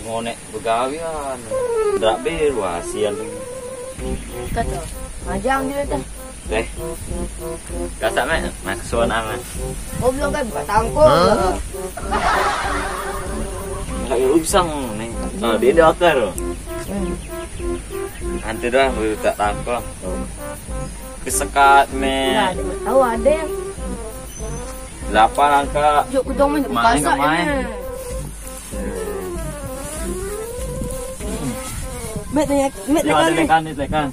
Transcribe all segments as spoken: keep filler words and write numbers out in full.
Ngonek begawean. Ndak ber wasian. Kata, majang dia teh. Teh. Kasak mek, nak kesuan amat. Oh, belum kan buka tangkong. Enggak usang nih. Oh, dia dah akar. Hmm. Nanti dah buka tangkong. Kesekat mek. Nah, dia tahu ada yang Delapan angka. Yuk, kudong main. Main, masak main. Met ni, met ni. Tekan, tekan.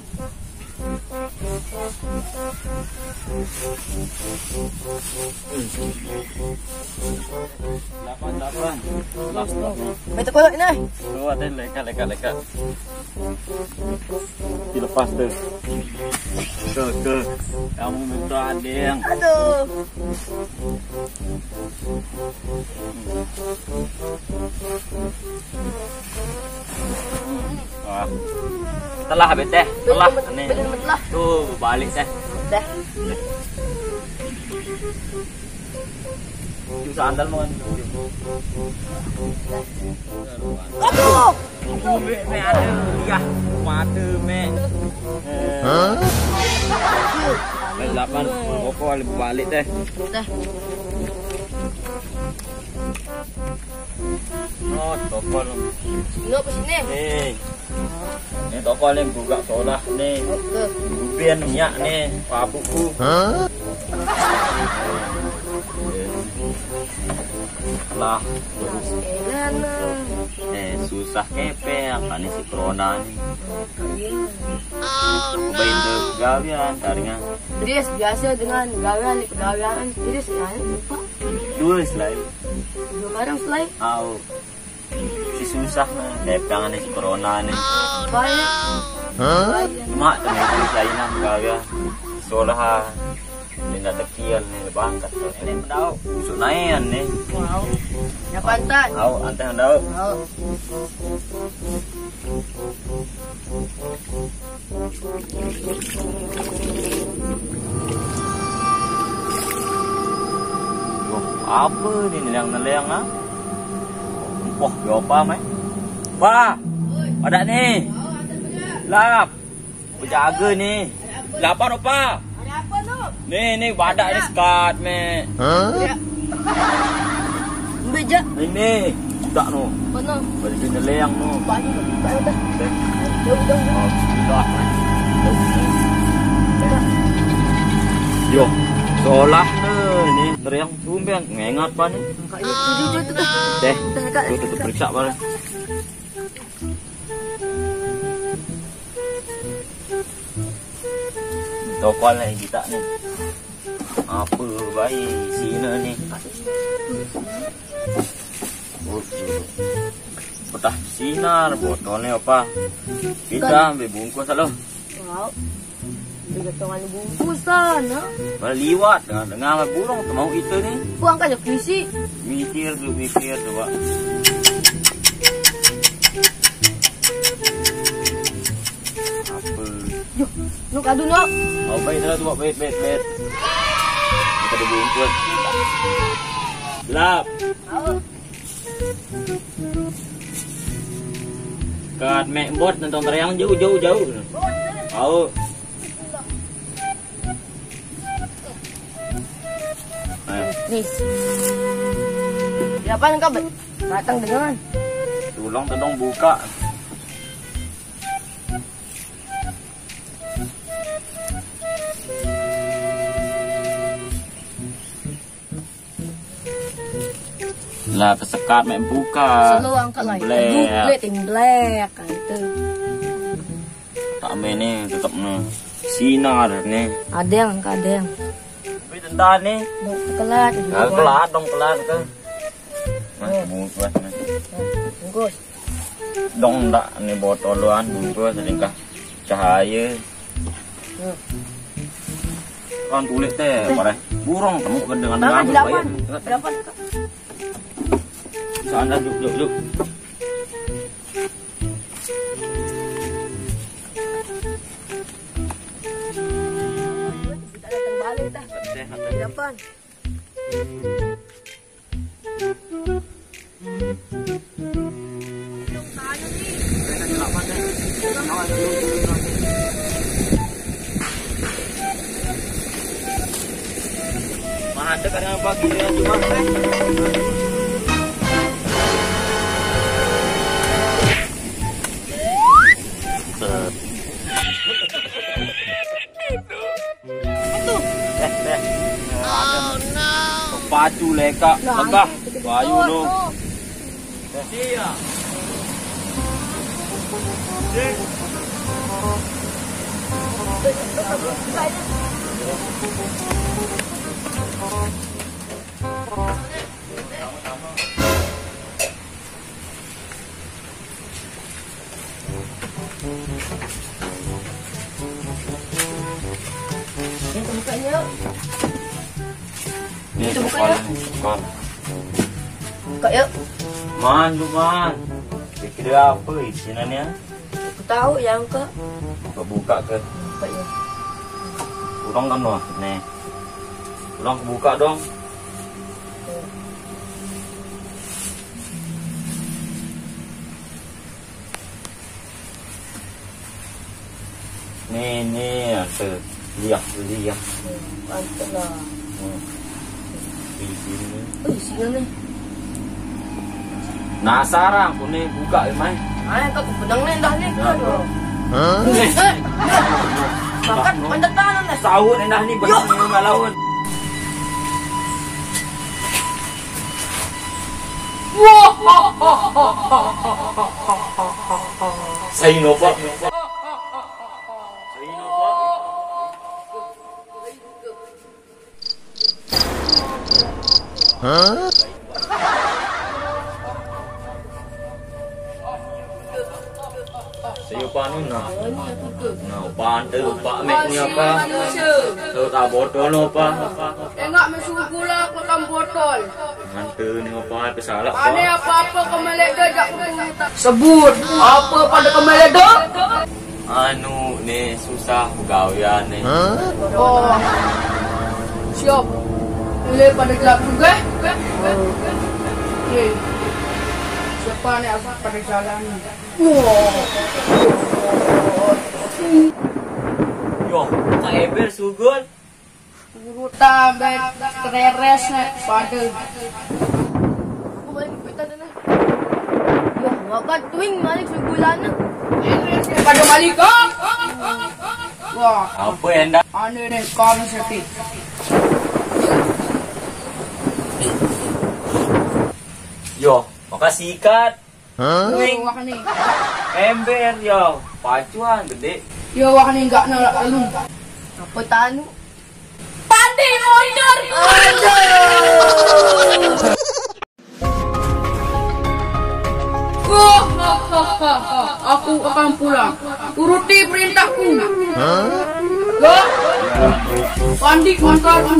Delapan, delapan. Met ni. Tuh, ada leka, leka, leka. Dilepas tuh. Tuh, tuh. Kamu minta ada yang. Aduh. Wah. Telah, Bet, teh. Telah. Ini. Tuh, balik, teh. Teh. Susah andal mau. Aduh. Mek, mek, aduh, ya, mati, mek. Hah? Delapan, pokok balik, balik deh. Udah. Oh, tokol. Lu ke sini. Nih. Ini tokol nih, buka solah nih. Oke. Ubian minyak nih, pabukku. Hah? Lah, eh, susah kepe, apa nih si corona nih? Aku bayi itu gawean, taringan. Dia biasa dengan gawean, gawean, dia sih lupa. Dua selain. Dua barang selain. Au. Si susah nih, kayak tangan si corona nih. Baik. Hah? Mak, temen susah ini gawean. Solah. Ini ada kian nih, bangkat. Ini mendauk, busuk naian nih. Wow. Ya, pantat. Au, anteh mendauk. Wow. Loh, apa ini neliang-neliang, ah? Wah, ya apa, Mek? Wah, ada nih. Lap. Berjaga nih. Lapar apa? Ada apa tu? Nih, nih, badak ni sekat, Mek. Hah? Ya. Ambil je. Ini, budak tu. Mana? Balik sini leyang tu. Banyak, banyak dah. Jauh, jauh, jauh. Oh, bismillah. Yo, solah ni, ni teriang tumbang, ngengat pan ni. Kak, ini tu, tu, tu, tu. Deh, dah, Kak. Tu, tu, tu, periksa pan. Tokol ni kita ni. Apa baik sini ni? Petah sinar botol ni apa? Kita ambil bungkus lah. Wow. Dia tongan bungkus sana. Liwat dengan, dengan burung tu mau itu ni. Buang kan puisi. Mikir tu, mikir tu, Pak. Apa? Yo, nu kadu nu. Oh, baik dah tu, Pak. Baik, baik, baik. Kita ada bungkus. Lap. Kat mek bot nonton teriang jauh, jauh, jauh. Au. Ayo. Nih. Siapa engkau datang dengan? Tolong, tolong buka. Lah, kesekat mek buka. Selalu angkat lah. Blek. Blek, ting blek, kan itu. Tak main ni, tetap ni. Sinar ni. Ada yang, ada yang. Tapi tentang ni. Dong kelat. Ah, kelat, dong kelat ke. Mas, bungkus, Mas. Bungkus. Dong ndak ni botol luan bungkus, sedengkah cahaya. Kan tulik teh, parah. Burung temu ke dengan tangan delapan. Delapan. Sana, juk, juk, juk. Kita datang balik dah. Delapan. Mantap, ada yang bagi dia cuma. Eh, eh. Pacu leka, legah. Payu lu. Iya. Ini bukanya. Ini bukanya. Buka yuk. Man, lu man. Pikir apa isinya? Aku tahu yang ke. Buka-buka ke. Buka ya. Ulang kan, wah. Nih. Ulang buka dong. Nih, nih, ada liak-liak. Mantap lah. Hmm. Di sini. Oh, isinya nih. Penasaran aku nih, buka ya, Mai. Ayo, kau pedang nih, dah nih, ya, kan, bro. Hah? Eh, makan, pandetan nih. Sahur nih, dah nih, pedang nih, nggak lawan. Saya nopo. Saya nopo. Hah? Saya panen, nah. Nah, pantai, Pak Mek ni apa? Tahu tak botol apa? Enggak masuk gula, aku tak botol. Mantu ni apa, apa salah, Pak? Ada apa-apa kemelek dah, jak aku tak. Sebut, apa pada kemelek dah? Anu ni susah begawian ni. Oh, siap. Boleh pada gelap juga. Okey. Siapa ni apa pada jalan ni? Wah. Yo, tak eber sugul. Urutan bet kereres nek pada. Aku balik kita dulu. Wah, makan twing malik sebulan. Pada balik kau. Wah, apa yang dah? Ane deh kau sepi. Yo, makasih ikat. Hah? Wing. Wah ni. Ember yo, pacuan gede. Yo, wah ni enggak nolak lu. Apa tanu? Pandi mundur. Aduh. Wah, aku akan pulang. Turuti perintahku. Hah? Yo. Pandi mangkarku.